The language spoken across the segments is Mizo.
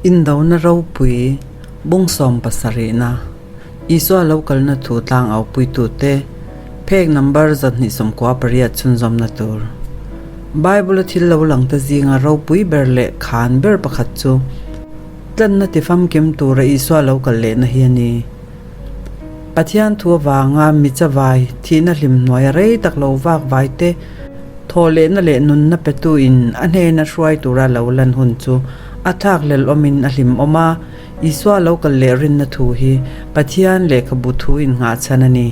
Indona ropui bung sawmpasarihna, Isua lo kalna thu tlang aupuitute, phek number 298 chhunzawmna tur. Bible-a thil lo langte zinga ropui ber leh khan ber pakhat chu tlanna tifamkim tura Isua lo kal lehna hi a ni. Pathian thu avanga mi chavai thihna hlim hnuaia rei tak lo vak vai te, thawhlehna leh nunna petu in a hnena hruai tura lo lan hun chu a thlak hlel awmin a hlim awm a, Isua lo kal leh rinna thu hi Pathian lehkhabu thu in nghahchhan a ni.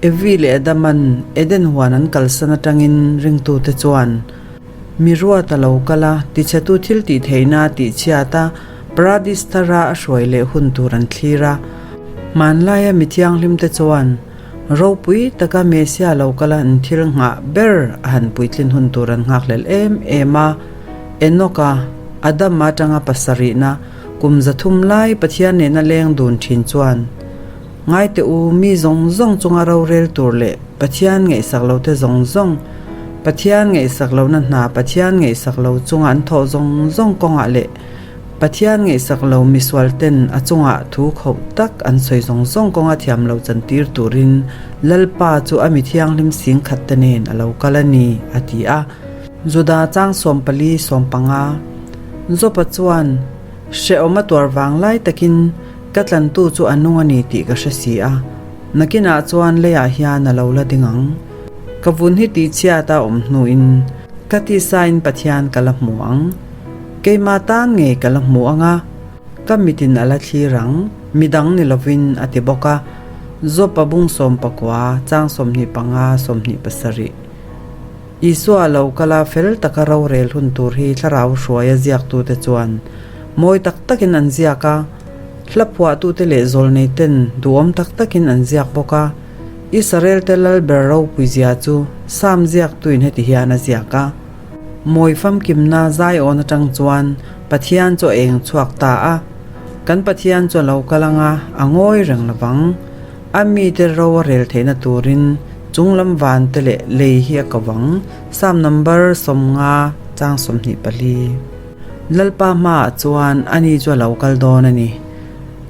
Evi leh Adaman Eden huan an kalsan atangin ringtute chuan Mi ruat a lo kal a, tichhetu thil tih theihna a tihchhiat a, Paradis thara a hruai leh hun tur an thlir a. Hmanlaia mi thianghlimte chuan ropui taka Messia lo kala an thil nghah ber a han puitlin hun tur an nghakhlel em em a. Enoka, Adama atanga pasarihna, kum 300 lai Pathian nena leng dun thin chuan, Ngaite u, mi zawng zawng chunga rorel tur leh Pathian ngaihsak lote zawng zawng, Pathian ngaihsak lohna hna Pathian ngaihsak lo chunga an thawh zawng zawng kawngah leh Pathian ngaihsak lo misualten a chungah thu khauh tak an sawi zawng zawng kawnga thiam lo chantir turin Lalpa chu a mi thianghlim singkhat te nen a lo kal a ni, a ti a. Juda chang 14 15 Jopa chuan hrehawm a tuar vang lai takin Ka tlantu chu a nung a ni tih ka hre si a, nakinah chuan leiah hian a lo la ding ang. Ka vun hi tihchhiat a awm hnuin ka tisain Pathian ka la hmu ang. Keimah tan ngei ka la hmu ang a, ka mitin a la thlir ang, midang ni lovin a ti bawk a. Jopa bung 19, chang 25, 27. Isua lo kala fel taka rorel hun tur hi thlarau hruaia ziaktute chuan mawi tak takin an ziak a, hla phuahtute leh zawlneiten duhawm tak takin an ziak bawk a. Israelte lal ber ropuizia chu Sam ziaktuin heti hian a ziak a, Mawi famkimna zaiawn atang chuan Pathian chu a eng chhuak ta a, kan Pathian chu a lo kal anga a ngawi reng lovang. A mite ro a rel theihna turin chunglam van te leh lei hi a ko ang. Psalm number 50 chang 24. Lalpa hmaah chuan ani chu a lo kal dawn a ni.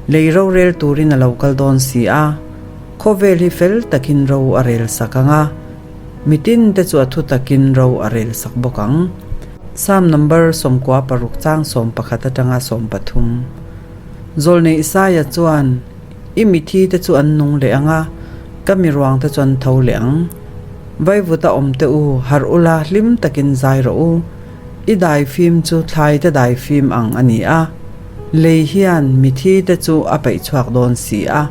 Lei rorel turin a lo kal dawn si a, khawvel hi fel takin ro a rel sak ang a, mitin te chu a thu takin ro a rel sak bawk ang. Psalm number 96 chang 11 atanga 13. Zawlnei Isaia chuan. I mithi te chu an nung leh ang a, ka mi ruang te chu an tho leh ang. Vaivut a awm teh u, harh ula, hlim takin zai rawh u. I dai fim chu thlai te dai fim ang a ni a, lei hian mithi te chu a peih chhuak dawn si a.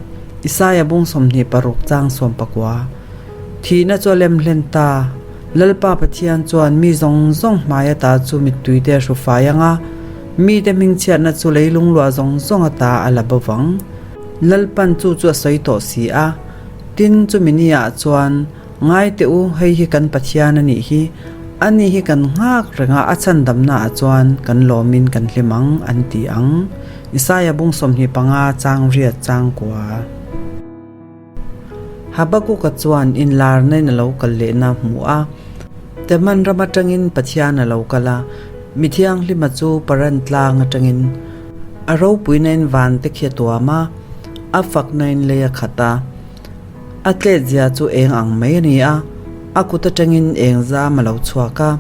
Isaia bung 26 chang 19. Thihna chu a lem hlen ta. Lalpa Pathian chuan mi zawng zawng hmai ata chu mittui te a hru fai ang a, Mite hmingchhiatna chu leilung luah zawng zawng ata a la bo vang. Lalpan chu chu a sawi tawh si a. Tin, chumi niah chuan, Ngai teh u, hei hi kan Pathian a nih hi. Ani hi kan nghak reng a, a chhandamnaah chuan kan lawmin kan hlim ang, an ti ang. Isaia bung 25 chang riat chang kua. Habakuka chuan inlarna in a lo kal lehna a hmu a. Teman ram atangin Pathian a lo kal a, mi thianghlima chu Paran tlang atangin a ropuina in van te khi a tuam a, a fakna in lei a khat a. A tletzia chu eng ang mai a ni a, a kut atangin eng zam a lo chhuak a.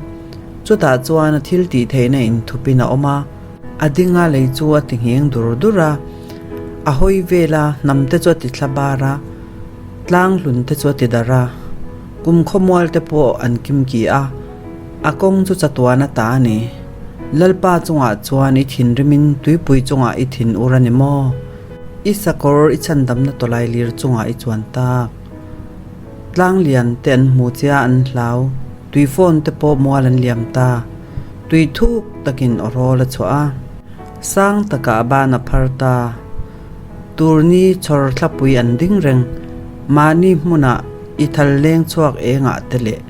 Chutah chuan a thil tih theihna inthupin a awm a. A dinga lei chu a ti ngheng dur dur a, a hawi vel a, hnam te chu a ti thla bar a, tlang hlun te chu a ti darh a, kum khawmual te pawh an kim ki a, a kawng chu chatuan a ta a ni. Lalpa chungah chuan i thinrimin tuipui chungah i thin ur a ni maw? I sakawr i chhandamna tawlai lir chungah i chuan tak. Tlang lian te an hmu che a an hlau, tui phone te pawh mual an liam ta. Tui thuk takin aw rawl a chhuah a, sang takah a ban a phar ta. Turni chhawr thlapui an ding reng, mahni hmunah i thal leng chhuak engah te leh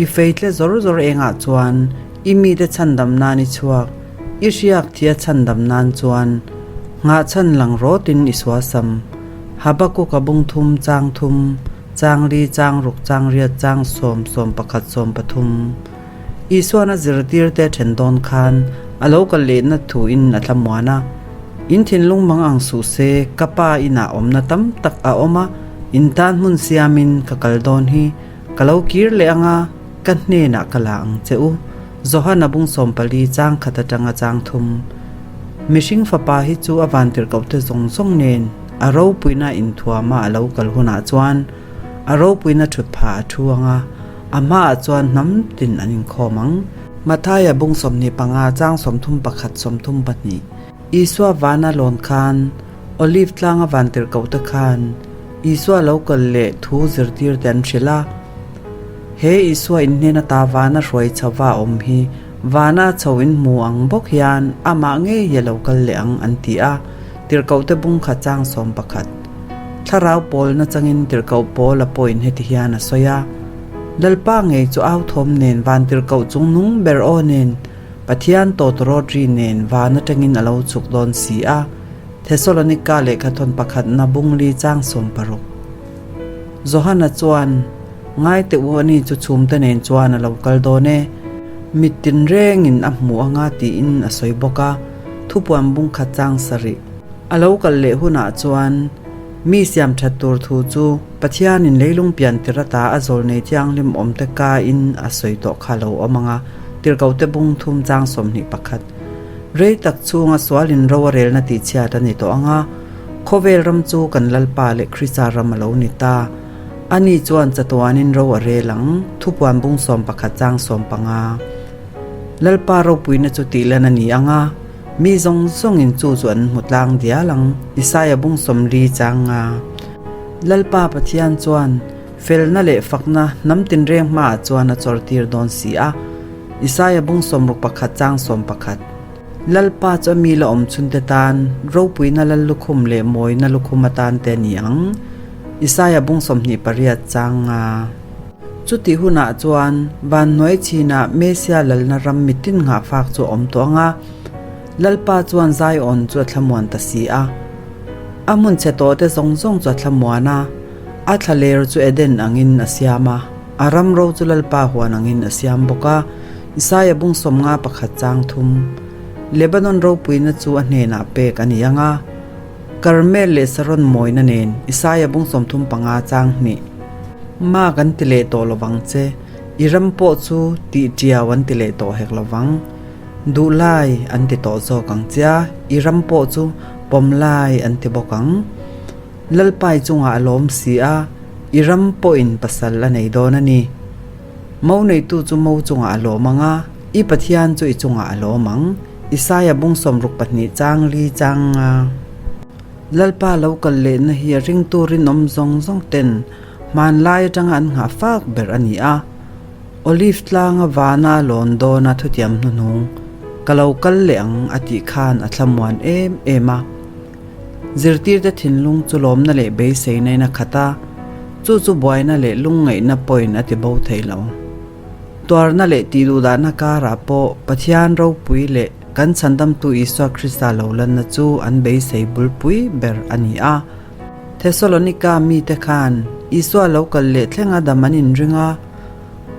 i feitle zawr zawr engah chuan i mite chhandam nan i chhuak, i hriak thia chhandam nan chuan nghahchhan lang rawtin i suasam. Habakuka bung thum chang thum, chang li chang ruk chang riat chang sawm 11 13. Isuan a zirtirte then dawn khan A lo kal lehna thuin a thlamuan a. In thinlung mang ang suh se, ka pa inah awmna tam tak a awm a, in tan hmun siamin ka kal dawn hi. Ka lo kir leh ang a, ka hnenah ka la ang che u. Johana bung 14 chang khat atanga chang thum. Mihring fapa hi chu a vantirhkohte zawng zawng nen a ropuina inthuama a lo kal hunah chuan a ropuina thut phah a thu ang a, a hmaah chuan hnam tin an inkhawm ang. Mathaia bung 25 chang 31 32. Isua vana lawn khan Olive tlanga vantirhkohte khan Isua lo kal leh thu zirtirte an hrilh a. He Isua inhnen ata vana hruai chhova a awm hi vana chho in hmu ang bawk hian amah ngei a lo kal leh ang an ti a, Tirhkohte bung khat chang 11. Thlarau pawlna changin Tirhkoh Paula pawhin heti hian a sawi a, Lalpa ngei chu au thawm nen van tirhkoh chung nung ber aw nen Pathian tawtawrawt ri nen van atangin a lo chhuk dawn si a, Thesalonika lehkhathawn pakhatna bungli chang 60. Johana chuan, Ngai teh u ani chu chhumte nen chuan a lo kal dawn e. Mit tinrengin a hmu anga tiin a sawi bawk a, thupuan bung khat chang sarih. A lo kal leh hunah chuan mi siam that tur thu chu Pathianin leilung pian tir ata a zawl nei thianghlim awmte kain a sawi tawh kha lo awm anga, tirhkohte bung thum chang 21. Rei tak chhunga sualin ro a relna tihchhiat a ni tawh ang a, khawvel ram chu kan Lalpa leh Krista ram a lo ni ta. Ani chuan chatuanin ro a rel ang, thupuan bung 11 chang 15. Lalpa ropuina chu tihlan a ni ang a, mi zawng zawngin chu chu an hmu tlang dial ang, Isaia bung 40 chang nga. Lalpa Pathian chuan felna leh fakna hnam tinreng hmaah chuan a chawrtir dawn si a. Isaia bung 61 chang 11. Lalpa chu a mi la awm chhunte tan ropuina lal lukhum leh mawina lukhum atan te a ni ang. Isaia bung 28 chang nga. Chutih hunah chuan van hnuai chinah Mesia lalna ram mitin nghahfak chu a awm tawh ang a, Lalpa chuan Zion chu a thlamuan ta si a. A hmun chhe tawhte zawng zawng chu a thlamuan a, a thlaler chu Eden angin a siam a. A ram ro chu Lalpa huan angin a siam bawk a, Isaia bung 51 chang thum. Lebanon ropuina chu a hnenah pek a ni ang a, Karmel leh Saron mawina nen, Isaia bung 35 chang hnih. Mak an ti leh tawh lovang che, i ram pawh chu tih tiau an ti leh tawh hek lovang. Duh lai an ti tawh zawk ang che a, i ram pawh chu pawm lai an ti bawk ang. Lalpai chungah a lawm si a, i ram pawhin pasal a nei dawn a ni. Mo neitu chu mo chungah a lawm ang a, i Pathian chu i chungah a lawm ang. Isaia bung 62 chang li chang nga. Lalpa lo kal lehna hi a ringtu rinawm zawng zawng ten hmanlai atanga an nghah fak ber a ni a. Olive tlanga vana lawn dawna thutiam hnuhnung, Ka lo kal leh ang a tih khan a thlamuan em em a. Zirtirte thinlung chu lawmna leh beiseina in a khat a, chu chu buaina leh lungngaihna pawhin a ti bo thei lo. Tuarna leh tihduhdahna karah pawh Pathian ropui leh kan Chhandamtu Isua Krista lo lanna chu an beisei bulpui ber a ni a. Thesalonika mite khan Isua lo kal leh thlenga dam an inring a,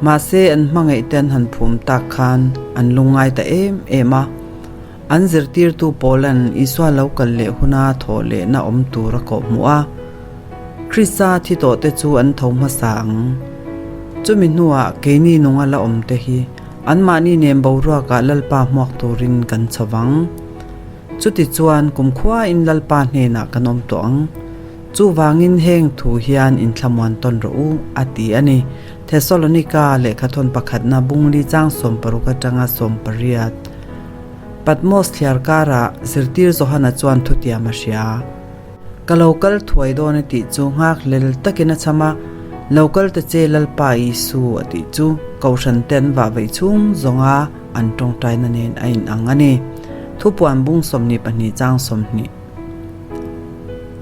mahse an hmangaihte an han phum tak khan an lungngai ta em em a. An zirtirtu Paula'n Isua lo kal leh huna thawh lehna awm tur a kawh hmuh a, Krista thi tawhte chu an tho hmasa ang. Chumi hnuah keini nunga la awmte hi anmahni nen boruakah Lalpa hmuak turin kan chho vang. Chutichuan kumkhuain Lalpa hnenah kan awm tawh ang. Chuvangin heng thu hian inthlamuan tawn rawh u, a ti a ni. Thesalonika lehkhathawn pakhatna bungli chang 60 atanga 18. Patmos thliar karah zirtir Johana chuan thutiam a hria. Ka lo kal thuai dawn e tih chu nghakhlel takin a cham a, Lo kal ta che Lalpa Isu a tih chu Kohhran te an vah veih chhung zawnga an tawngtaina nen a inang a ni. Thupuan bung 22 chang 20.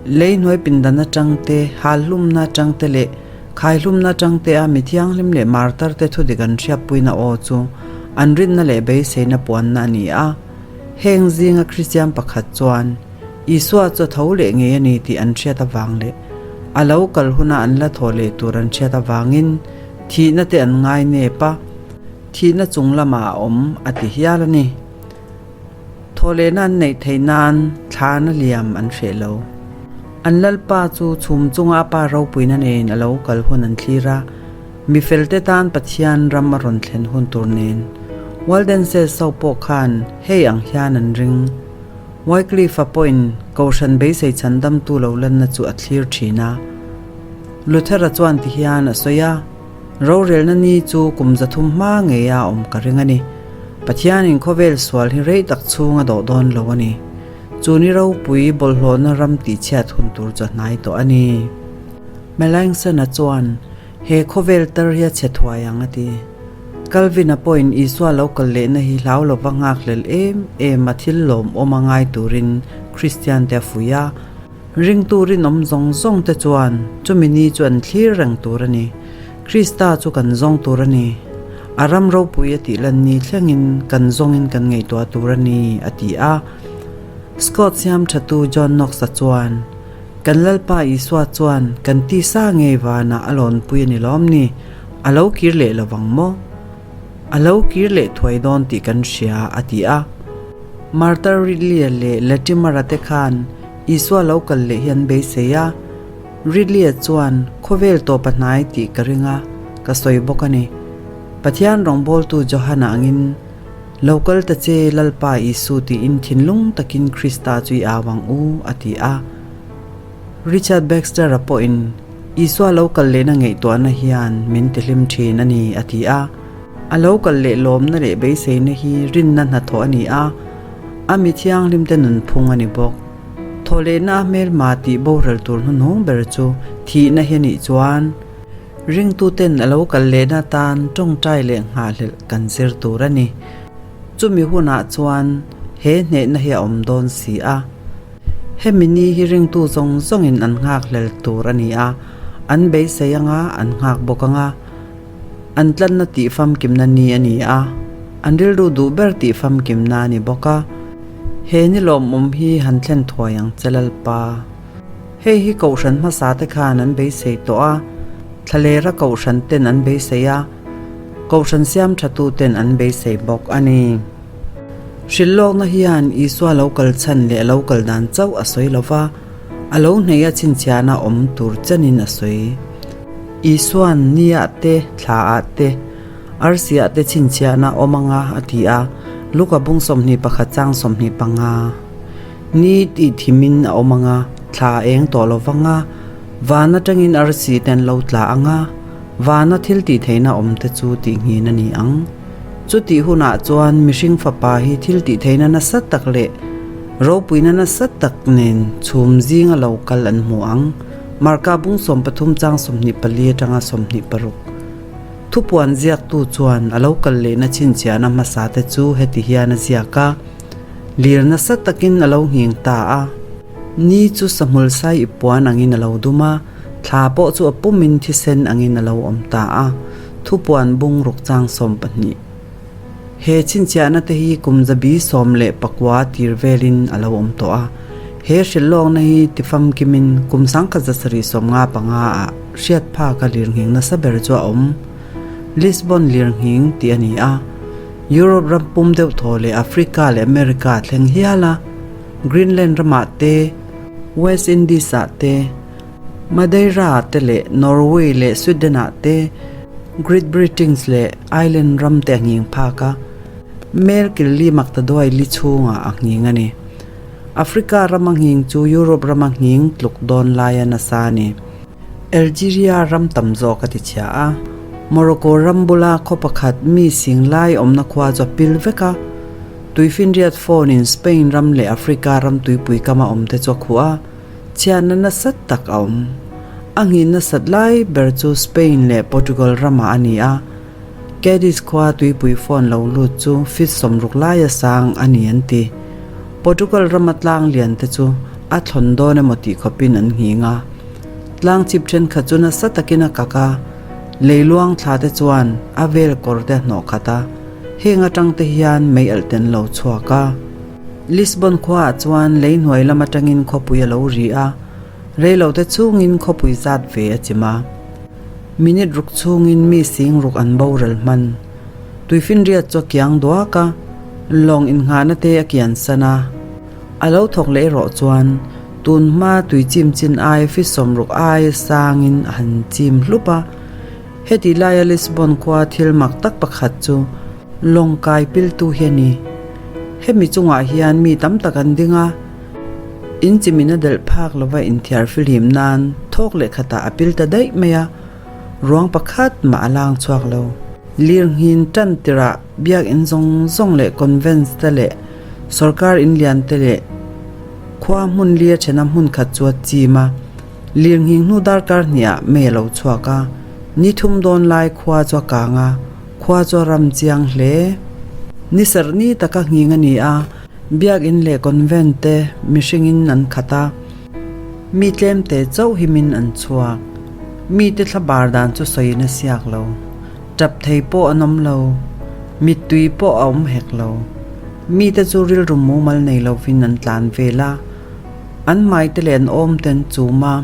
Lei hnuai pindan atang te, hal hlumna atang te leh khai hlumna atang te a mi thianghlim leh martar te thudik an hriatpuina aw chu an rinna leh beiseina puanna a ni a. Heng zinga Kristian pakhat chuan Isua chu a tho leh ngei a ni tih an hriat avang leh a lo kal huna an la thaw leh tur an hriat avangin thihna te an ngai nep a, thihna chung lamah a awm a ti hial a ni. Thawhlehna an neih theih nan thlana liam an hreh lo. An Lalpa chu chhum chunga a Pa ropuina nen a lo kal hun an thlir a, mi felte tan Pathian ram a rawn thlen hun tur nen. Waldenses ho pawh khan hei ang hian an ring. Wycliffe-a pawhin Kohhran beisei chhandamtu lo lanna chu a thlir thin a. Luther-a chuan tihian a sawi a. Rorelna ni chu kum 300 hma ngeia awm ka ring a ni. Pathianin khawvel sual hi rei tak chhung a dawh dawn lo a ni. Chu ni ropui bawlhhlawhna ram tihchhiat hun tur chu a hnai tawh a ni. Melanchthon-a chuan, He khawvel tar hi a chhe thuai ang a ti. Calvin-a pawhin Isua lo kal lehna hi hlau lova nghakhlel em em a thil lawmawm a ngai turin Kristiante a fuih a. Ringtu rinawm zawng zawng te chuan chumi ni chu an thlir reng tur a ni. Krista chu kan zawng tur a ni. A ram ropui a tih lan ni thlengin kan zawngin kan ngaihtuah tur a ni, a ti a. Scott siam thatu John Knox-a chuan, Kan Lalpa Isua chuan kan tisa ngei vanah a lawnpui a ni lawm ni? A lo kir leh lo vang maw? A lo kir leh thuai dawn tih kan hria, a ti a. Martha Ridley-a leh Latimer-a te khan Isua lo kal leh hi an beisei a. Ridley-a chuan, Khawvel tawp a hnai tih ka ring a, ka sawi bawk a ni. Pathian rawngbawltu Johana angin, Lo kal ta che, Lalpa Isu tiin thinlung takin Krista chu i au ang u, a ti a. Richard Baxter-a pawhin, Isua lo kal lehna ngaihtuahna hian min tihlim thin a ni, a ti a. A lo kal leh lawmna leh beiseina hi rinna hnathawh a ni a, a mi thianghlimte nunphung a ni bawk. Thawhlehna a hmelma tih boral tur hnuhnung ber chu thihna hi a nih chuan, ringtuten a lo kal lehna atan tawngtai leh nghahhlelh kan zir tur a ni. Chumi hunah chuan he hnehna hi a awm dawn si a. Hemi ni hi ringtu zawng zawngin an nghakhlel tur a ni a, an beisei anga an nghak bawk anga. An tlanna tih famkimna ni a ni a, an rilru duh ber tih famkimna a ni bawk a. He ni lawmawm hi han thlen thuai ang che Lalpa. Hei hi Kohhran hmasa te khan an beisei tawh a, thlalera Kohhran ten an beisei a, Kohhran siam tha tu ten an beisei bawk a ni. Hrilhlawkna hian Isua lo kal chhan leh a lo kal dan chauh a sawi lo va, a lo hneia chhinchhiahna awm tur chenin a sawi. Isua'n niah te, thlaah te, arsiah te chhinchhiahna awm anga a ti a, Luka bung 21 chang 25. Ni tih thimin a awm anga, thla a eng tawh lo vanga, van atangin arsi te an lo tla anga, vana thil tih theihna awm te chu tih nghin a ni ang. Chutih hunah chuan mihring fapa hi thil tih theihna nasa tak leh ropuina nasa tak nen chhum zinga lo kal an hmu ang. Marka bung 13 chang 24 atanga 26. Thupuan ziaktu chuan a lo kal lehna chhinchhiahna hmasa te chu heti hian a ziak a, Lir nasa takin a lo nghing ta a. Ni chu sahmul sai i puan angin a lo dum a, thla pawh chu a pumin thisen angin a lo awm ta a. Thupuan bung ruk chang 12. He chhinchhiahna te hi kum 119 tir velin a lo awm tawh a. He hrilhlawkna hi tifamkimin kum 1795 ah hriat phaka lirnghing nasa ber chu a awm. Lisbon lirnghing tih a ni a. Europe ram pum deuh thaw leh Africa leh America thleng hial a. Greenland ramah te, West Indies ah te, Madeira-ah te leh Norway leh Sweden-ah te, Great Britains leh Ireland ram te a nghing phak a, Mel kil li maktaduai li chhungah a nghing a ni. Africa rama nghing chu Europe rama nghing tluk dawn laia nasa a ni. Algeria ram tam zawk a ti chhia a, Morocco ram bula khaw pakhat mi sing lai awmna khua chu a pil vek a, Tuifinriat phone-in Spain ram leh Africa ram tuipui kama awmte chu a khuh a, Chhiatna nasat tak a awm. A nghin nasat lai ber chu Spain leh Portugal ramah a ni a. Cadiz khua tuipui phone lo lut chu feet 60 laia sang a ni an ti. Portugal rama tlang lian te chu a thlawn dawn emaw tih khawpin an nghing a. Tlang chip thenkhat chu nasa takin a kak a, leiluang thla te chuan a vel kawr te a hnawh khat a, heng atang te hian mei alh te an lo chhuak a. Lisbon khuaah chuan lei hnuai lam atangin khawpui a lo ri a, reilote chhungin khawpui zat ve a chim a. Minute ruk chhungin mi sing ruk an boral hman. Tuifinriat chu a kiang duak a. Lawng innghahna te a kiansan a. A lo thawk leh erawh chuan tun hma tui chim chin ai fi 60 aia sangin a han chim hlup a. Heti laia Lisbon khua thil mak tak pakhat chu lawng kai piltu hi a ni. Hemi chungah hian mi tam tak an ding a, in chimin a delh phak lova inthiar fihlim nan thawk leh khatah a pil ta daih mai a, ruang pakhat mah a lang chhuak lo. Lirnghin tan tirah biakinn zawng zawng leh convents te leh sorkar in lian te leh khua hmun lia thena hmun khat chu a chim a. Lirnghing hnu darkar hniah mei a lo chhuak a, ni thum dawn lai khua chu a kang a, khua chu a ram chiang hle. Ni serh ni taka nghing a ni a, biakin leh convent te mihringin an khat a, mi tlem te chauh himin an chhuak. Mite thla bar dan chu sawiin a siak lo, tap thei pawh an awm lo, mittui pawh a awm hek lo. Mite chu rilru mumal nei lovin an tlan vel a. An hmaite leh an awm te an chum a,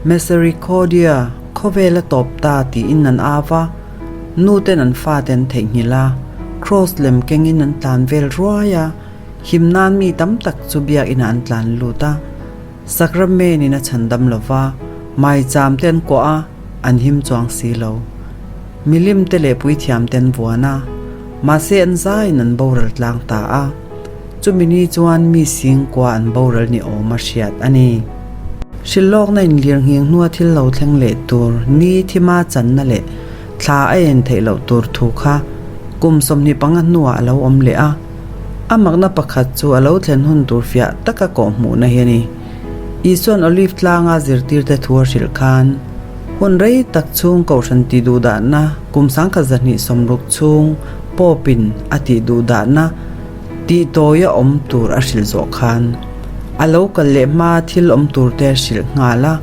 Misericordia, khawvel a tawp ta tiin an au a, nu ten an fate an theihnghilh a, Kraws lem kengin an tlan vel ruai a, him nan mi tam tak chu biakinah an tlan lut a, Sacrament in a chhandam lo va, maicham te an kuah a, an him chuang si lo. Milim te leh puithiam te an vuan a, mahse an zaiin an boral tlang ta a. Chumi ni chuan mi singkua an boral ni awm a hriat a ni. Hrilhlawkna inlir nghing hnua thil lo thleng leh tur ni thima channa leh thla a en theih loh tur thu kha kum 25 hnuah a lo awm leh a. A makna pakhat chu a lo thlen hun tur fiah taka kawhhmuhna hi a ni. Isua'n Olive tlanga zirtirte thu a hrilh khan hun rei tak chhung kohhran tih duhdahna kum 1260 chhung Pope-in a tih duhdahna Tih tawia awm tur a hrilh zawh khan a lo kal leh hma thil awm tur te a hrilh nghal a,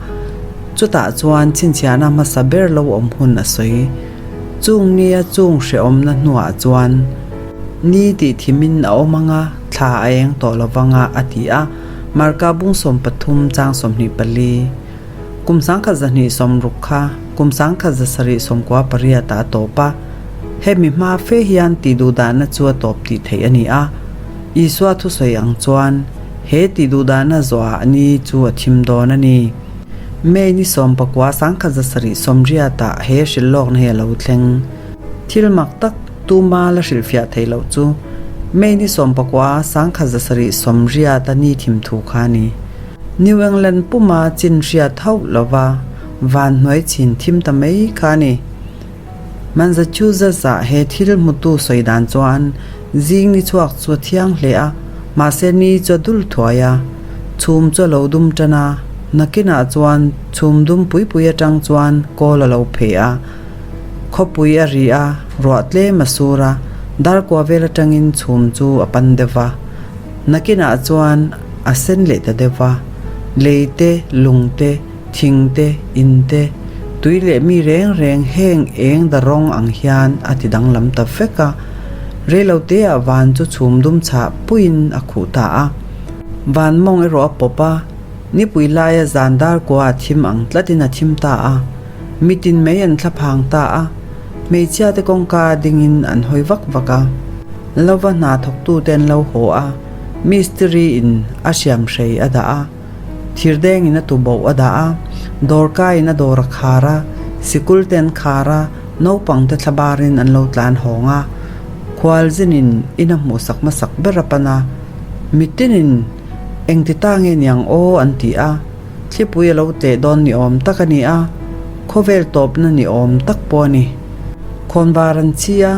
chutah chuan chhinchhiahna hmasa ber lo awm hun a sawi. Chung nia chung hrehawmna hnuah chuan ni tih thimin a awm anga thla a eng tawh lo vanga a ti a, Marka bung 13 chang 24. Kum 1260 kha kum 1798 ah a tawp a. Hemi hma fe hian tihduhdahna chu a tawp tih theih a ni a. Isua thusawi ang chuan he tihduhdahna zawhah ni chu a thim dawn a ni. May ni 19 1780 ah he hrilhlawkna hi a lo thleng. Thil mak tak tuma la hrilhfiah theih loh chu May ni 19 1780 a ni thim thu kha a ni. New England puma chin hriat hauh lova van hnuai chhin thim ta mai kha a ni. Massachusetts-ah he thil hmutu sawi dan chuan zing ni chhuak chu a thiang hle a, mahse ni chu a dul thuai a, chhum chu a lo dum tan a, nakinah chuan chhum dum pui pui atang chuan kawl a lo pheh a, khawpui a ri a, ruah tlem a sur a, darkua vel atangin chhum chu a pan deuh va. Nakinah chuan a sen leh ta deuh va, lei te, lung te, thing te, in te, tui leh mi reng reng heng eng da rawng ang hian a ti danglam ta vek a. Reilo teah van chu chhum dum chhah puiin a khuh ta a. Van mawng erawh a pawp a, nipui laia zan dar kua a thim ang tlatin a thim ta a. Mitin mai an thlaphang ta a, hmeichhia te kawngka dingin an hawi vak vak a. Lova hna thawktute an lo haw a, mistiri in a hriam hrei a dah a, thirdeng in a tuboh a dah a, dawrkai in a dawr a khar a, sikul te an khar a, naupang te thlabar in an lo tlan hawng a, khualzin in in a hmuhsak hmasak ber a pan a, mitin in engti ta nge niang aw an ti a, thlipui a lo tleh dawn ni awm tak a ni a, khawvel tawpna ni awm tak pawh a ni. Khawnvar an chi a.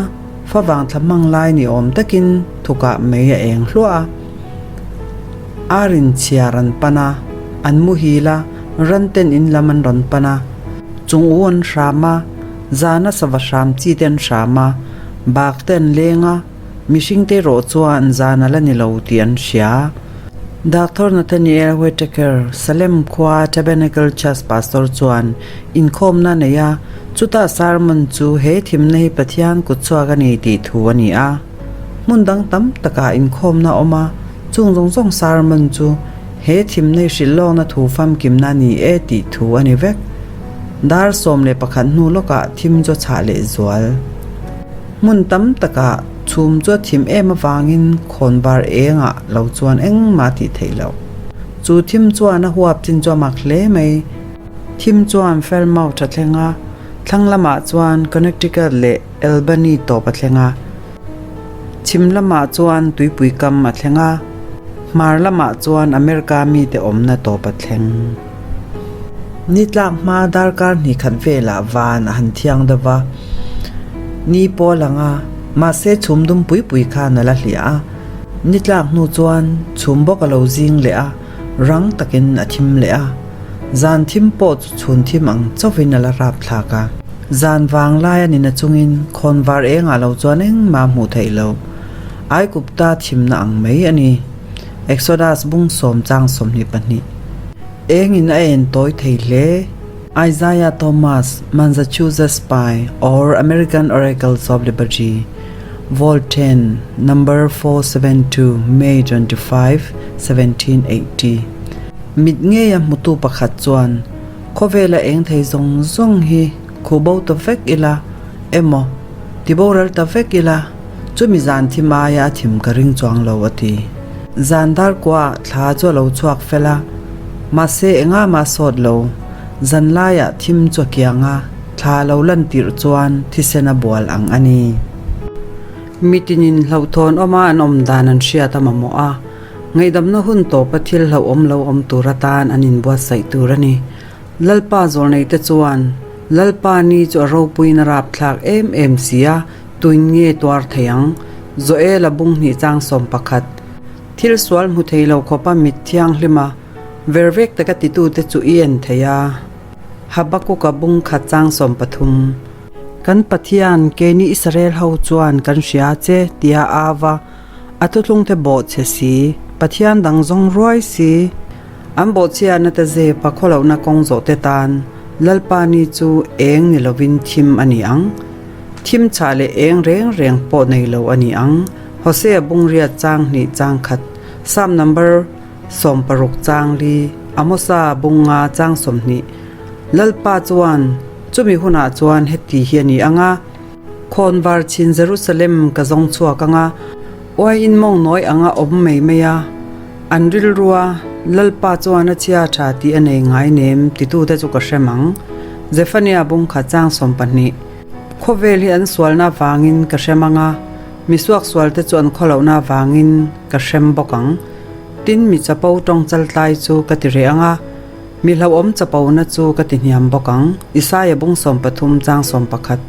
Favang thla hmang lai ni awm takin thukah mei a eng hluah a. Ar in chhiar an pan a, an muhil a, ran ten in lam an rawn pan a. Chung u an hram a, zana sava hram chi te an hram a, bak te an leng a, mihring te erawh chuan zan a la ni lo tih an hria. Doctor Nathaniel Whittaker, Salem khua Tabernacle Church Pastor chuan inkhawmna a nei a, chuta sermon chu he thimna hi Pathian kut chhuak a ni tih thu a ni a. Hmun dang tam takah inkhawmna a awm a, chung zawng zawng sermon chu he thimna hi hrilhlawkna thu famkimna a ni e tih thu a ni vek. Dar 11 hnu lawkah thim chu a chhah leh zual. Hmun tam takah. Chhum chu a thim em avangin khawnvar engah lo chuan engmah a tih theih loh. Chu thim chuan a huap chin chu a mak hle mai. Thim chuan Falmouth a thleng a, thlang lamah chuan Connecticut leh Albany tawp a thleng a. Chhim lamah chuan tuipui kam a thleng a, hmar lamah chuan America mite awmna tawp a thleng. Ni tlak hma darkar hnih khat velah van a han thiang deuh va, ni pawh a lang a, mahse chhum dum pui pui khan a la hliah a. Ni tlak hnu chuan chhum bawk a lo zing leh a, rang takin a thim leh a. Zan thim pawh chu chhun thim ang chauhin a la rap thlak a. Zan vang lai a nina chungin khawnvar engah lo chuan engmah hmuh theih lo. Aigupta thimna ang mai a ni. Exodus bung sawm chang 22. Engin a en tawi thei hle. Isaiah Thomas, Massachusetts Spy or American Oracles of Liberty, Vol. 10, Number 472, May 25, 1780. Mit ngeia hmutu pakhat chuan, Khawvela eng thei zawng zawng hi khuh bo ta vek ila emaw, ti boral ta vek ila, chumi zan thim aia a thim ka ring chuang lo a ti. Zan dar kuaah thla chu a lo chhuak fel a, mahse enga mah sawt lo. Zan laiah thim chu a kiang a, thla a lo lan tirh chuan thisen a bual ang a ni. Mitinin hlauhthawn awma an awm dan an hriat a mamawh a, ngaihdamna hun tawpa thil hlauhawm lo awm tur atan an inbuatsaih tur a ni. Lalpa zawlneite chuan, Lalpa ni chu a ropuiin a rapthlak em em si a, tuin nge tuar thei ang? Joela bung hnih chang 11. Thil sual hmu thei lo khawpa mit thianghlima vervek taka titute chu i en thei a. Habakuka bung khat chang 13. Kan Pathian, keini Israel ho chuan kan hria che, tia a va, a thuthlungte bawh che si, Pathian dang zawng ruai si. An bawhchhiatna te zepa khawlohna kawng zawhte tan Lalpa ni chu eng ni lovin thim a ni ang. Thim chhah leh eng reng reng pawh nei lo a ni ang. Hosea bungriat chang hnih chang khat, Psalm number 60 chang li, Amosa bunga chang 20. Lalpa chuan chumi hunah chuan heti hi a ni ang a, Khawnvar chin Jerusalem ka zawng chhuak ang a, uaiin mawng nawi anga awm mai mai a, an rilrua Lalpa chuan a chhia tha tih a nei ngai nem titute chu ka hrem ang. Zephaniah bung khat chang 20. Khawvel hi an sualna avangin ka hrem ang a, mi suaksualte chu an khawlohna avangin ka hrem bawk ang. Tin, mi chapo tawng chaltlai chu ka ti reh ang a, Mi hlauhawm chapona chu ka ti hniam bawk ang, Isaia bung 13 chang 11.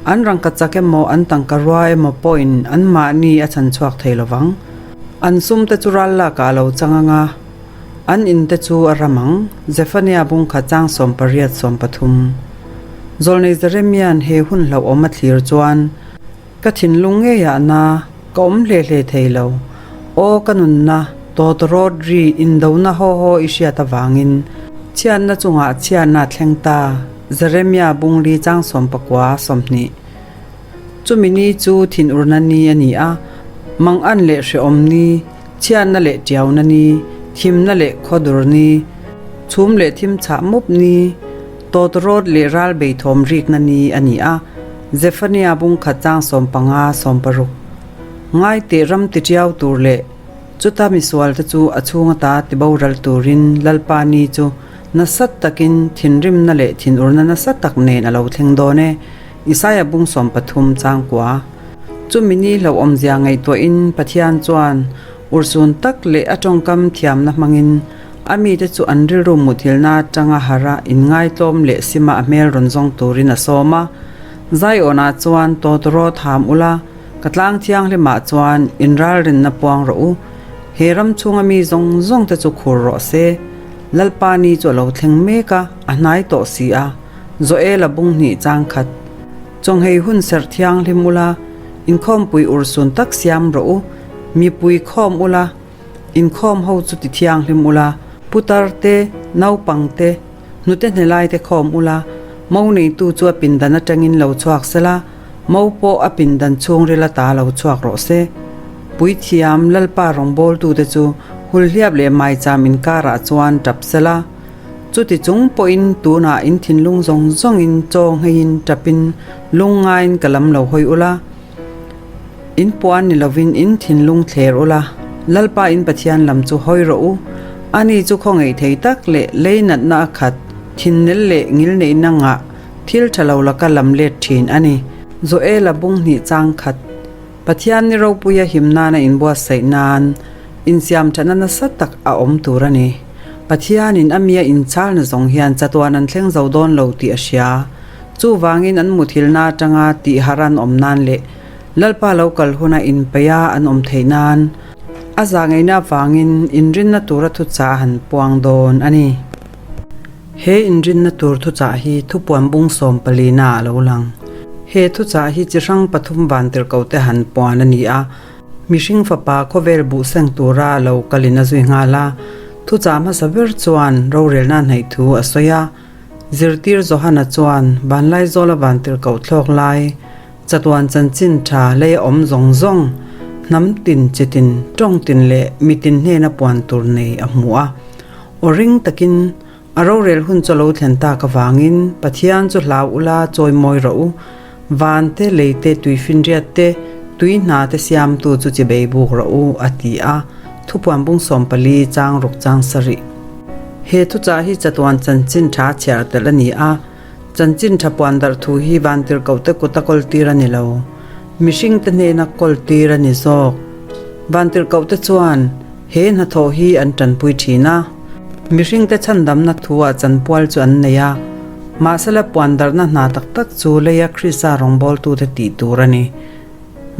An rangka chak emaw an tangka rua emaw pawhin anmahni a chhan chhuak thei lovang. An sum te chu ral lakah a lo chang ang a, an in te chu a ram ang, Zephaniah bung khat chang 18 13. Zawlnei Jeremia'n he hun hlauhawm a thlir chuan, Ka thinlung ngeiah na ka awm hle hle thei lo. Aw ka nunna, tawtawrawt ri indona haw haw i hriat avangin chhiatna chungah chhiatna a thleng ta, Jeremia bungli chang 19 20. Chumi ni chu thinurna ni a ni a, mangan leh hrehawm ni, chhiatna leh tiauna ni, thimna leh khawdur ni, chhum leh thim chhah mup ni, Tawtawrawt leh ral beithawm rikna ni a ni a, Zephaniah bung khat chang 15 16. Ngai teh ram ti tiau tur leh chuta misualte chu a chhung ata ti boral turin Lalpa ni chu nasa takin thinrimna leh thinurna nasa tak nen a lo thleng dawn e, Isaia bung 13 chang kua. Chumi ni hlauhawmzia ngaihtuahin Pathian chuan urhsun tak leh a tawngkam thiamna hmangin A mite chu an rilru muthilna atanga harh a, inngaitlawm leh sima a hmel rawn zawng turin a sawm a. Zion-ah chuan tawtawrawt ham ula, ka tlang thianghlimah chuan inralrinna puang rawh u. He ram chhunga mi zawng zawng te chu khur rawh se. Lalpa ni chu a lo thleng mek a, a hnai tawh si a. Joel-a bung hnih chang khat. Chawnghei hun serh thianghlim ula, inkhawmpui urhsun tak siam rawh u. Mipui khawm ula, Inkhawm ho chu ti thianghlim ula, putar te, naupang te, hnute hnelai te khawm ula, mo neitu chu a pindan atangin lo chhuak sela, mo pawh a pindan chhungril ata lo chhuak rawh se. Puithiam, Lalpa rawngbawltute chu hulhliap leh maicham inkarah chuan tap sela, chuti chung pawhin tunah in thinlung zawng zawngin chaw ngheiin tapin lungngaiin ka lam lo hawi ula. In puan ni lovin in thinlung thler ula, Lalpa in Pathian lam chu hawi rawh u. Ani chu khawngaih thei tak leh lei natna a khat, thinnel leh ngilneihna ngah thil tha lo laka lam let thin a ni. Joela bung hnih chang khat, Pathian ni ropuia him nana inbuatsaih nan insiam thatna nasa tak a awm tur a ni. Pathianin a mia inchalna zawng hian chatuan an thleng zo dawn lo tih a hria. Chuvangin an muthilna atanga tihharh an awm nan leh Lalpa lo kal huna inpeih a an awm theih nan a zahngeihna avangin inrinna tura thuchah a han puang dawn a ni. He inrinna tur thuchah hi thupuan bung sawmpalina a lo lang. He thuchah hi chi hrang pathum vantirhkote han puan a ni a, mihring fapa khawvel buh seng tura a lo kalin a zui nghal a. Thuchah hmasa ber chuan rorelna hnaih thu a sawi a, Zirtir Johana chuan Vanlaizawla vantirhkoh thlawk lai Chatuan chanchin tha lei a awm zawng zawng, hnam tin, chi tin, tawng tin leh mi tin hnena puan tur nei a hmu a. Aw ring takin, a rorel hun chu a lo thlen tak avangin Pathian chu hlau ula chawi mawi rawh u, van te, lei te, tuifinriat te, tui hna te siamtu chu chi bei buk rawh u, a ti a, Thupuan bung 14 chang ruk chang sarih. He thuchah hi chatuan chanchin tha chhiar tel a ni a. Chanchin tha puan darh thu hi vantirhkohte kuta kawltir a ni lo. Mihringte hnena kawltir a ni zawk. Vantirhkohte chuan he hnathawh hi an tanpui thin a. Mihringte chhandamna thu-ah chanpual chu an nei a. Mahsela puan darhna hna tak tak chu leia Krista rawngbawltute tih tur a ni.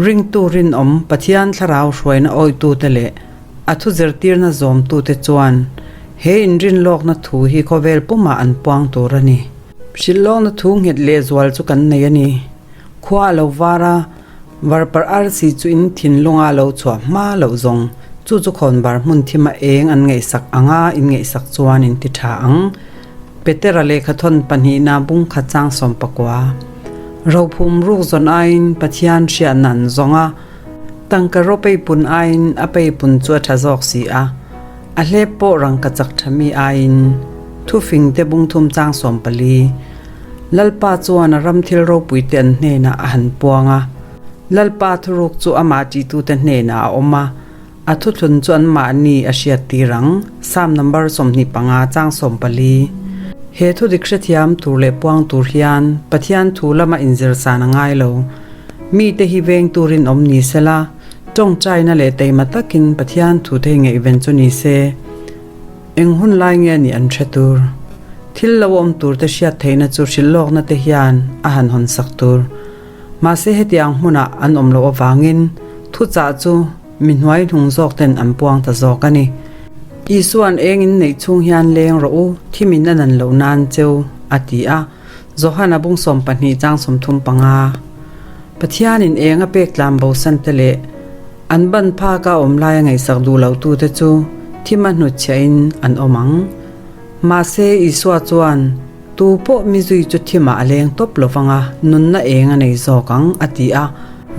Ringtu rinawm Pathian thlarau hruaina awitute leh A thu zirtirna zawmtute chuan he inrinlawkna thu hi khawvel pumah an puang tur a ni. Hrilhlawkna thu nghet lehzual chu kan nei a ni. Khua a lo var a, varparh arsi chu in thinlunga a lo chhuah hma loh zawng chu chu khawnvar hmun thima eng an ngaihsak anga in ngaihsak chuan in ti tha ang. Petera lehkhathawn pahnihna bungkhat chang sawmpakua. Rophum ruk zawn aiin Pathian hriatna an zawng a. Tangka ro peipun aiin a peipun chu a tha zawk si a, a hlep pawh rangka chak tha mi aiin thufing te bungthum chang 14. Lalpa chuan a ram thil ropui te an hnenah a han puang a, Lalpa thuruk chu amah ṭihtute hnenah a awm a, a thuthlun chu anmahni a hriattir ang, Psalm number 25 chang 14. He thudik hrethiam tur leh puang tur hian Pathian thu lama inzir san a ngai lo. Mite hi veng turin awm ni sela, tawngtaina leh teima takin Pathian thu thei ngaihven chu ni se. Eng hun lai nge nih an hre tur? Thil lo awm tur te hriat theihna chu hrilhlawkna te hian a han hawn sak tur. Mahse hetiang hmunah an awm loh avangin thuchah chu mi hnuai hnung zawk ten an puang ta zawk a ni. Isua'n eng in neih chhung hian leng rawh u, thimin a nan loh nan cheu, a ti a. Johana bung 12 chang 35. Pathianin eng a pek tlan bosan te leh an ban phaka awm laia ngaihsak duh lo tute chu thim a hnutchhiahin an awm ang. Mahse, Isua chuan, Tu pawh mi zui chu thimah a leng tawp lo vang a, nunna eng a nei zawk ang, a ti a.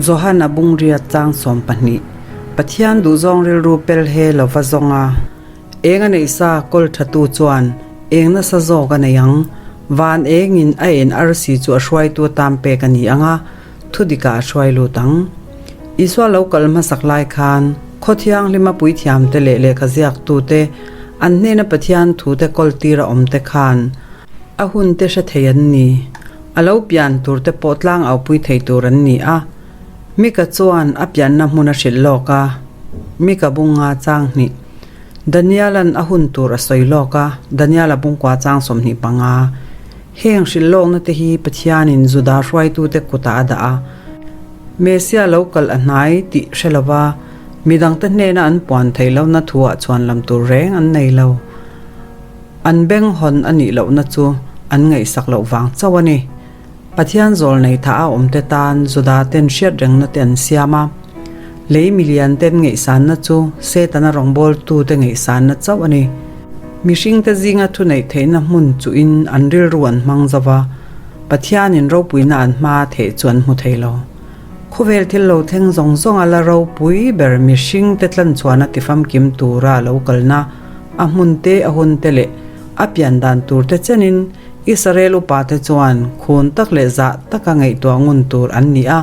Johana bung riat chang 12. Pathian duhzawng rilru pel he lova zawnga. Eng a neih sa kawl thatu chuan eng nasa zawk a nei ang. Van engin a en arsi chu a hruaitu atan pek a ni ang a, thudikah a hruai lut ang. Isua lo kal hmasak lai khan khaw thianghlima puithiamte leh lehkha ziaktute an hnena Pathian thute kawltir a awmte khan a hunte hre thei an ni. A lo pian turte pawh tlang aupui thei tur an ni a. Mika chuan a pianna hmun a hrilh lawk a, Mika bunga chang hnih. Daniel-a'n a hun tur a sawi lawk a, Daniel-a bungkua chang 25. Heng hrilh lawkna te hi Pathianin Juda hruaitute kutah a dah a. Messiah lo kal a hnai tih hre lova midangte hnena an puan theih lohna thuah chhuan lam tur reng an nei lo. An beng hawn a nih lohna chu an ngaihsak loh vang chauh a ni. Pathian zawl nei tha a awmte tan Juda ten hriat rengna te an siam a. Lei milian ten ngaihsanna chu Setana rawngbawltute ngaihsanna chauh a ni. Mihringte zinga thuneih theihna hmun chuhin an rilru an hmang zo va, Pathianin ropuina an hma theih chu an hmu thei lo. Khawvel thil lo thleng zawng zawnga la ropui ber mihringte tlanchhuahna tifamkim tura a lo kalna, a hmun te, a hun te leh a pian dan turte chenin Israel upate chuan khun tak leh zah taka ngaihtuah ngun tur an ni a.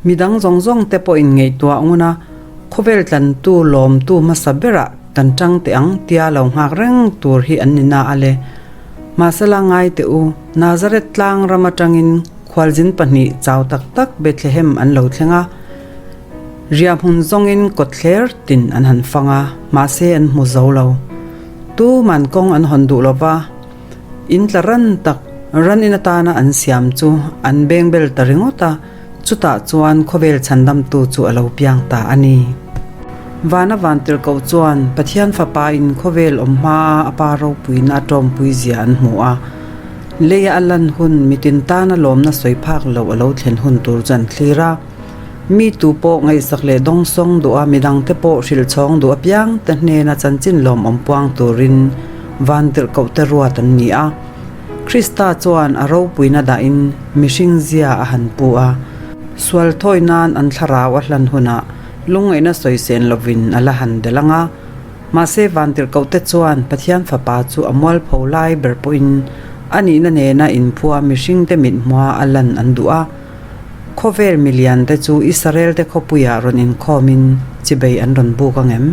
Midang zawng zawng te pawhin ngaihtuah ngun a, khawvel tlantu lawmtu hmasa berah kan tang teh ang tia lo nghak reng tur hi an ni na a le. Mahsela ngai teh u, Nazareth tlang ram atangin khualzin pahnih chau tak tak Bethlehem an lo thleng a, riahhmun zawngin kawtthler tin an han fang a, mahse an hmu zo lo. Tuman kawng an hawn duh lova, in tla ran tak ran in atana an siam chu an beng bel ta ringawt a, chutah chuan khawvel chhandamtu chu a lo piang ta a ni. Vana vantirhkoh chuan Pathian Fapa in khawvel awm hmaa a pa ropuina a tawmpui zia an hmu a, leia a lan hun mitin tana lawmna sawi phak loh a lo thlen hun tur chu an thlir a. Mi tu pawh ngaihsak leh dawngsawng duh a, midangte pawh hrilh chhawng duh apiang te hnena chanchin lawmawm puang turin vantirhkohte ruat an ni a. Krista chuan a ropuina dahin mihring zia a han pu a, sual thawi nan an thlarau a hlan hunah lungngaihna sawisen lovin a la han del ang a. Mahse vantirhkohte chuan Pathian Fapa chu a mualpho lai ber pawhin a nihna nena inphua mihringte mithmua a lan an duh a. Khawvel milian te chu Israel te khawpuiah rawn inkhawmin chibei an rawn buk ang em?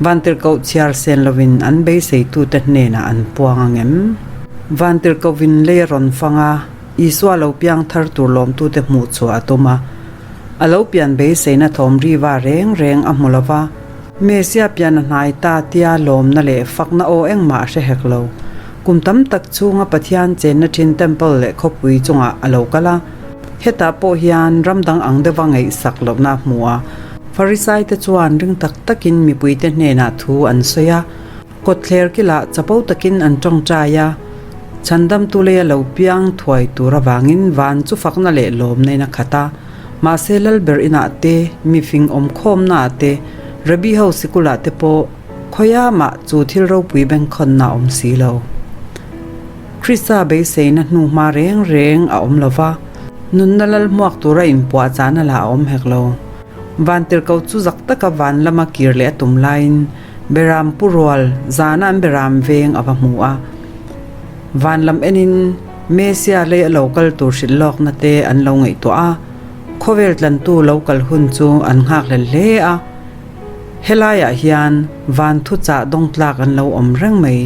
Vantirhkoh chhiar sen lovin an beiseitute hnenah an puang ang em? Vantirhkohvin lei a rawn fang a, Isua lo piang thar tur lawmtute hmuh chhuah a tum a. A lo pian beiseina thawm riva reng reng a hmu lo va, Mesia pian a hnai ta tia lawmna leh fakna aw engmah a hre hek lo. Kum tam tak chhunga Pathian chenna thin Temple leh khawpui chungah a lo kal a. Hetah pawh hian ram dang ang deuha ngaihsak lohna a hmu a. Farisai te chuan ring tak takin mipuite hnenah thu an sawi a. Kawtthler kilah chapo takin an tawngtai a. Chhandamtu leia lo piang thuai tur avangin van chu fakna leh lawmna in a khat a. Mahse Lalber inah te, mifing awmkhawmnaah te, Rabbi ho sikulah te pawh khawiah mah chu thil ropui bengkhawnna a awm si lo. Krista beiseina hnu hma reng reng a awm lo va, nunna lal hmuak tura inpuahchahna lah a awm hek lo. Vantirhkoh chu zak taka van lama kir leh a tum laiin Beram pu rual zana an beram veng a va hmu a. Van lam enin Mesia lei a lo kal tur hrilh lawkna te an lo ngaihtuah a, khawvel tlantu lo kal hun chu an nghakhlel hle a. Helaiah hian van thuchah dawngtlak an lo awm reng mai.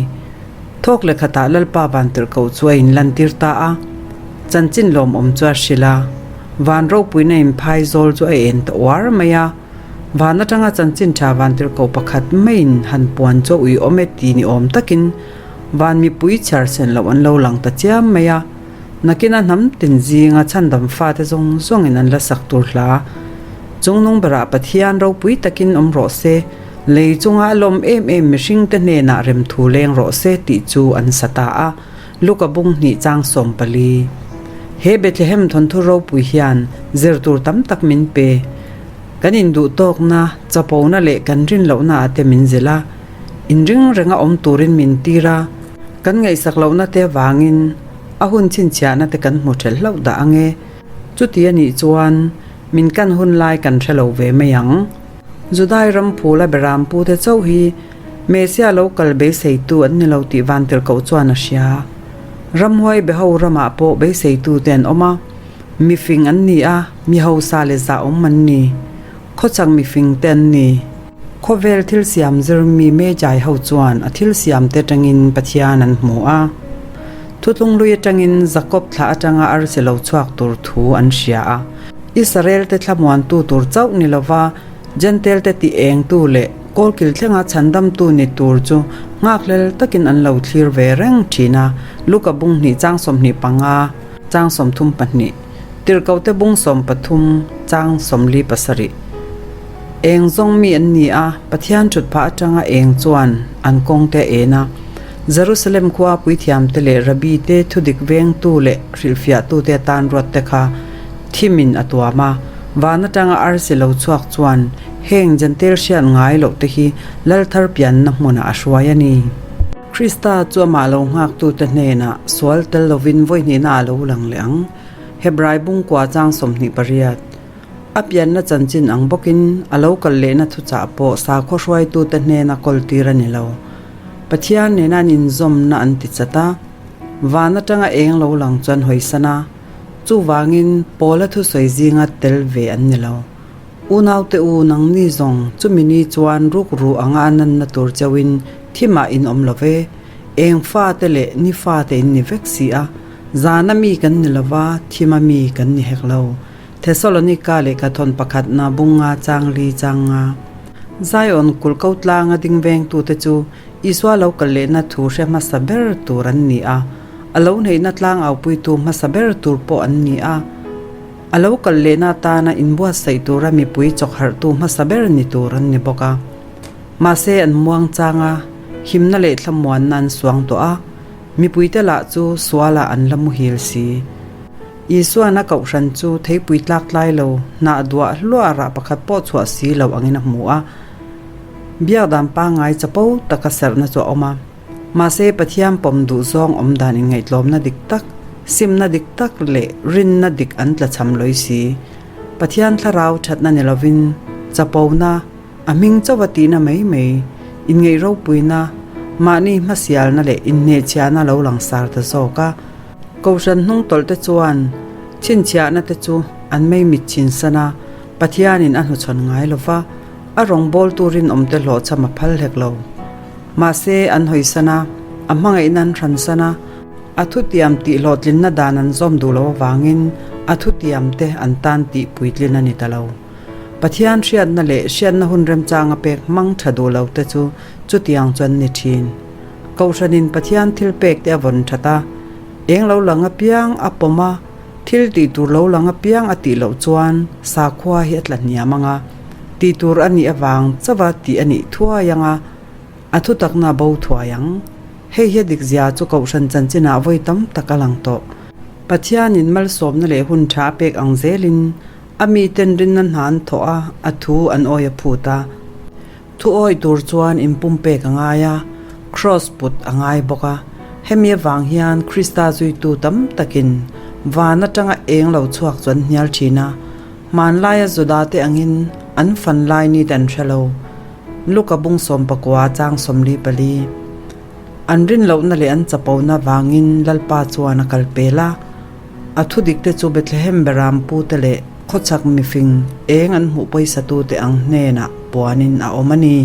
Thawk leh khatah Lalpa Vantirhkoh chu a inlantir ta a, chanchin lawmawm chu a hrilh a. Van ropuina inphai zawl chu a en ta uar mai a. Van atanga chanchin tha Vantirhkoh pakhat maiin han puan chu a uiawm e ti ni awm takin van mipui chhiar sen loh an lo lang ta chiam mai a. Nakina hnam tin zinga chhandam fate zawng zawngin an la sak tur hla. Chungnung berah Pathian ropui takin awm rawh se. Lei chunga a lawm em em mihringte hnenah remthu leng rawh se tih chu an sa ta a, Luka bung hnih chang 14. He Bethlehem thawnthu ropui hian zir tur tam tak min pe. Kan induhtawkna, chapona leh kan rin lohna ah te min zilh a, inring renga awm turin min tir a, kan ngaihsak lohna te avangin a hun chhinchhiahna te kan hmu ṭhelh hlauh dah ange. Chuti a nih chuan min kan hun lai kan hre lo ve mai ang. Judai ram phula Berampute chauh hi Mesia lo kal beiseitu an ni lo tih Vantirhkoh chuan a hria. Ramhuai beho ramah pawh beiseitute an awm a, mifing an ni a, mi hausa leh zahawm an ni. Khawchhak mifingte an ni. Khawvel thil siam zirmi Magi ho chuan a thil siamte atangin Pathian an hmu a. Thutlung lui atangin Jakob thlah atanga arsi lo chhuak tur thu an hria a. Israel-te thlamuantu tur chauh ni lova Jentail-te ti engtu leh kawlkil thlenga chhandamtu ni tur chu nghakhlel takin an lo thlir ve reng thin a, Luka bung hnih chang 25, chang 32, Tirhkohte bung 13, chang 47. Eng zawng mi an ni a, Pathian thutphah atanga eng chuan an kawngte a en a. Jerusalem khua puithiamte leh Rabbi te thudik vengtu leh hrilhfiahtute atan ruatte kha Thimin a tuam a, van atanga arsi lo chhuak chuan heng Jentail hriat ngai loh te hi lal thar pianna hmunah a hruai a ni. Krista chu amah lo nghaktute hnenah sual tel lovin vawi hnihna a lo lang leh ang, Hebrai bungkua chang 28. A pianna chanchin ang bawkin a lo kal lehna thuchah pawh sakhaw hruaitute hnena kawltir a ni lo. Pathian nena an inzawmna an ti chat a, van atanga eng lo lang chuan hawisan a. Chuvangin, Paula thusawi zinga tel ve an ni lo. Unaute u, nangni zawng chumi ni chuan rukru anga a nanna tur cheuhin thimah in awm lo ve. Eng fate leh ni fate in ni vek si a, zana mi kan ni lo va, thima mi kan ni hek lo. Thesalonika lehkha thawn pakhatna bunga chang li chang nga. Zion kulh ko tlanga ding vengtute chu Isua lo kal lehna thu hre hmasa ber tur an ni a, a lo neihna tlang aupuitu hmasa ber tur pawh an ni a. A lo kal lehna atana inbuatsaih tura mipui chawkharhtu hmasa ber ni tur an ni bawk a. Mahse an muang chang a, himna leh thlamuanna an suang tawh a, mipuite lah chu sualah an la muhil si. Isuan a kohhran chu theipui tlak tlai lo, hnah duah hluah rah pakhat pawh chhuah si lo angin a hmu a. Biak dan pangngai chapo taka serhna chu a awm a. Mahse Pathian pawm duh zawng awm dan inngaihtlawmna dik tak, simna dik tak leh rinna dik an tlachham lawi si. Pathian thlarau thatna ni lovin chapona, A hming chauh a tihna mai mai, inngeih ropuina, mahni hmasialna leh inhnehchhiahna lo langsar ta zawk a. Kohhran hnungtawlh te chuan chhinchhiahna te chu an mei mit chhinsan a, Pathianin a hnuchhawn ngai lo va, a rawngbawltu rinawmte hlawhchham a phal hlek lo. Mahse, an hawisan a, a hmangaihna an hransan a, a thutiam tih hlawhtlinna dan an zawm duh loh avangin a thutiamte an tan tih puitlin a ni ta lo. Pathian hriatna leh hriatna hun remchanga pek hmang tha duh lo te chu chutiang chuan ni thin. Kohhranin Pathian thil pek te a vawn that a, eng lo lang apiang a pawm a, thil tih tur lo lang apiang a tih loh chuan sakhua hi a tla hniam ang a, tih tur a nih avang chauha tih a nih thuai ang a, a thutakna a bo thuai ang. Hei hi a dik zia chu Kohhran chanchinah vawi tam tak a lang tawh. Pathianin malsawmna leh hun tha a pek ang zelin A miten rinna hna an thawh a, a thu an awi a phut a. Thu awi tur chuan inpumpek a ngai a, kraws put a ngai bawk a. Hemi avang hian Krista zuitu tam takin van atanga eng lo chhuak chu an hnial thin a. Hmanlaia Judate angin an fan lai ni te an hre lo. Luka bung 19 chang 44. An rin lohna leh an chapona vangin Lalpa chuan a kal pel a. A thudikte chu Bethlehem beram pute leh khawchhak mifing eng an hmuh pawisatute ang hnenah puanin a awm a ni.